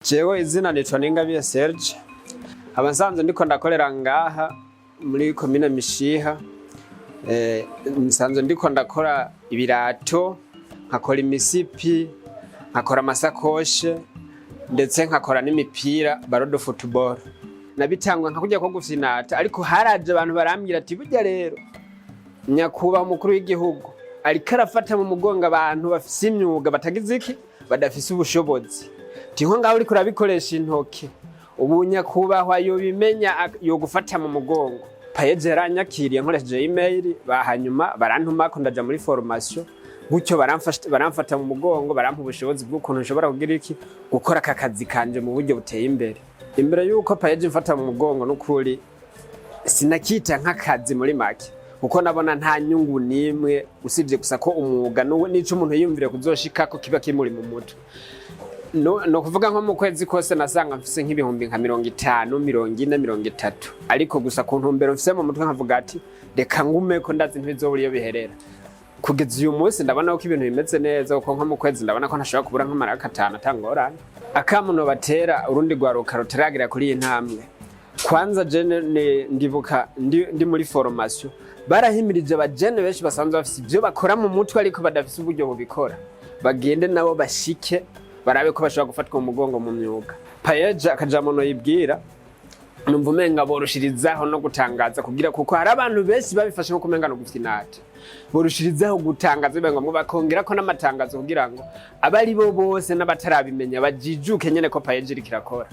Jewe izina nitwa Ningabiye Serge, nkaba nsanzwe ndiko ndakorera ngaha muri komine Mishiha. Nsanzwe ndiko ndakora ibirato, nkakora imisipi, nkakora amasakoshe, ndetse nkakora n'imipira, ballon de football. Nabitangwa nka kurya ko gufyinata, ariko haraje abantu barambwira ati: "Burya rero nyakubahwa umukuru w'igihugu ariko arafata mu mugongo abantu bafise imyuga batagize iki, badafise ubushobozi." Tinko ngaho uriko urabikoresha intoke, ubu nyakubahwa yobimenya, yogufata mu mugongo. PAEEJ yaranyakiriye nkoresheje email, hanyuma barantumako ndaja muri formation. Gutyo baramfata mu mugongo, barampa ubushobozi bw'ukuntu nshobora kugira iki, gukora aka kazi kanje mu buryo buteye imbere. Imbere y'uko PAEEJ mfata mu mugongo, n'ukuri sinakita nk'akazi muri make, kuko nabona nta nyungu n'imwe, usibye gusa ko umwuga n'ico umuntu yiyumvire kuzoshikako kiba kimuri mu mutwe. No kuvuga nko mu kwezi kose nasanga mfise nk'ibihumbi nka 50, 40, 30, ariko gusa ku ntumbero mfise mu mutwe nkavuga ati: "Reka ngumeko, ndazi ntibizobura iyo biherera." Kugeza uyu munsi ndabona ko ibintu bimeze neza, kuko nko mu kwezi ndabona ko ntashobora kubura nk'amaraka 5 atangorane. Akamuno batera urundi rwaruka rutaragira kuri iyi ntambwe, kwanza jene ndibuka ndi muri formation, barahimirije abajene benshi basanzwe bafise ivyo bakora mu mutwe ariko badafise uburyo bubikora, bagende nabo bashike barabe ko bashobora gufatwa mu mugongo mu myuga. PAEEJ akajambo noyibwira, numva umenga borushirizaho no gutangaza kugira, kuko hari abantu benshi babifashe nko kumenga no gufyinata. Borushirizaho gutangaza, bibaye ngombwa bakongerako n'amatangazo, kugira ngo abari bo bose n'abatarabimenya bajijuke nyene ko PAEEJ iriko irakora.